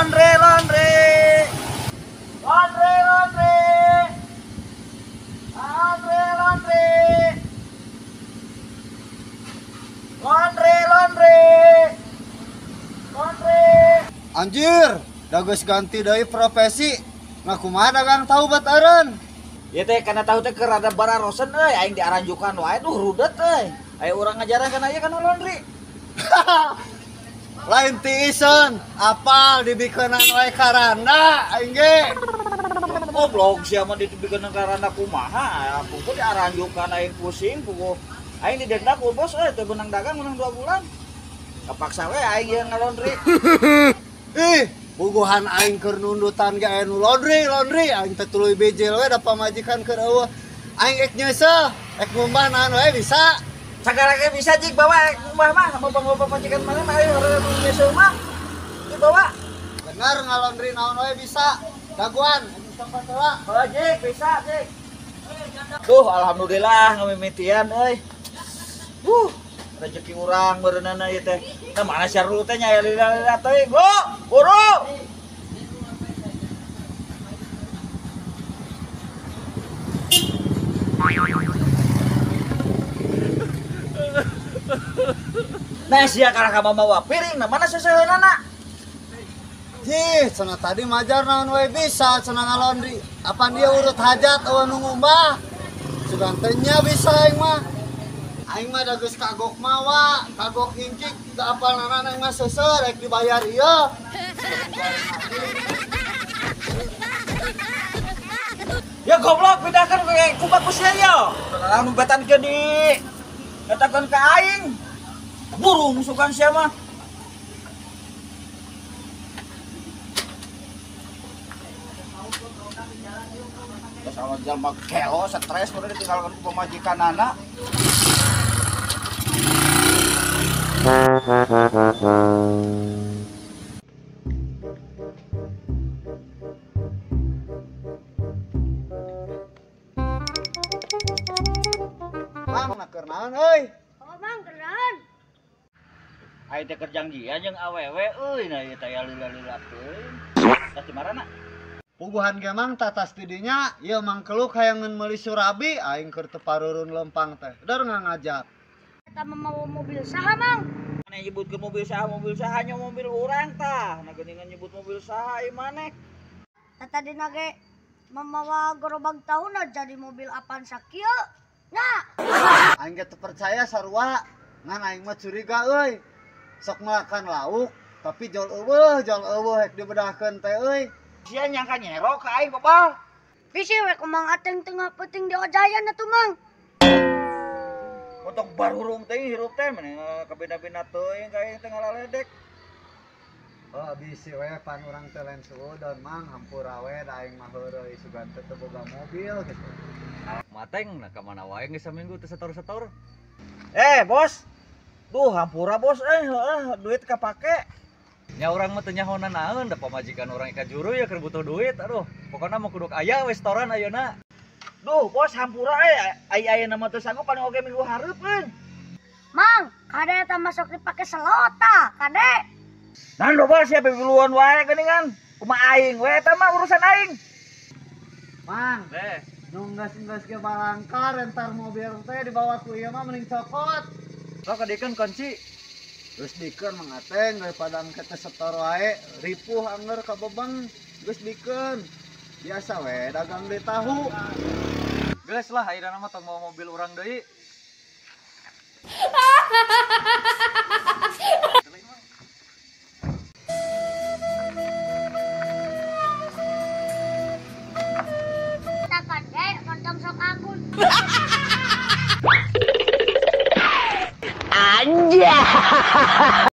Laundry, laundry. Laundry, laundry. Laundry, laundry. Laundry, laundry. Laundry. Anjir, da geus ganti deui profesi. Nah kumaha dagang tahu bat eureun? Ieu teh kana tahu teh keur rada bararosen euy, aing diaranjukan wae duh rudet euy. Aya urang ngajaran kana ieu kana laundry. Lain tiiseun, apal dibikeunan wae karanda aing ge. Goblok sia mah ditibikeun karanda kumaha? Pungku diaranjukan aing pusing puguh. Aing didenda ku bos euy teu beunang dagang menang 2 bulan. Kapaksa we aing ieu ngalaundry. Ih, puguhan aing keur nundutan ge aya nu laundry, laundry aing teh tuluy bijil we da pamajikan keur eueuh. Aing ek nyeuseuh, ek ngumbah naon wae bisa. Sagala ge bisa jig bawa ek ngumbah mah, mau pamajikan mana mah aing hoream nyeuseuh mah. Dibawa. Bener ngalaundry naon wae bisa. Daguan tempat heula. Heuh jig bisa jig. Duh alhamdulillah ngamimitian euy. Rezeki urang beureunana ieu teh. Nah mana syarul teh nya aya lila-lila teuing. Go, buru. Nah sia kalah ka mamawa piring, nah mana seseuheunana? Jih, cenah tadi majar naon we bisa cenah ngalaundry. Apan dia urut hajat eueuh nu ngumbah. Sugan teh nya bisa aing mah. Aing mah da geus kagok mawa, kagok ingkik, teu apal naon aing mah seuseur rek dibayar ieu. Ya goblok pindahkan ke kubat ku sia yo. Lamun betan ke di katakan ke aing. Burung sugan sia mah. Terus awal jalma kelo stres udah ditinggalkan ku pamajikanana. Mang, nak keur naon euy? Oh, Mang, keur naon? Aing teh keur jangjian jeung awewe euy, nah ieu teh lila-lila teuing. Tas di marana? Puguhan ge Mang tatas ti dinya, ieu Mang Keluk hayangeun meuli surabi, aing keur teu parurun lempang teh. Dar ngajak. Eta mah mobil saha, Mang? Maneh nyebutkeun mobil saha nya mobil urang tah. Nah geuningan nyebut mobil saha ieu maneh. Tah tadina ge mamawa gerobak tahuna jadi mobil apaan sakieu? Nah, aing ge teu percaya sarua, ngan aing mah curiga euy. Sok melakan lauk, tapi jol eueuh hek dibedahkeun teh euy. Sia nyangka nyero ka aing bobal. Bisi we ku Mang Ateng tengah peuting di ojayan atuh Mang. Untuk barurung teh hirup teh mending kabina-bina teuing ka aing teh ngalaledek. Oh bisi we pan urang teh lain suudon Mang, hampura we da aing mah heureuy sugan teh teu boga mobil gitu. Mateng nah ka mana wae geus saminggu teu setor-setor. Bos. Duh hampura bos heuh duit kapake. Nya urang mah teu nyahonan naon da pamajikan urang ka juru ya keur butuh duit aduh. Pokona mah kudu aya we setoran ayeuna. Duh bos hampura ai ayeuna mah teu sanggup paling oge minggu hareup euy. Mang, kade eta masuk dipake selota, kade. Nah loba sia pipiluan wae geuningan. Kumaha aing we eta mah urusan aing. Mang, nu geus-geus ge balangkar entar mobil teh dibawa ku ieu mah mending cokot. Sok kadikeun kunci. Geus dikeun Mang Ateng daripada engke teh setor wae, ripuh anger ka bebeng, geus dikeun. Biasa we dagang deui tahu. Geus lah ayeuna mah tong mawa mobil urang deui. Tah kade montong sok akun. Anjay.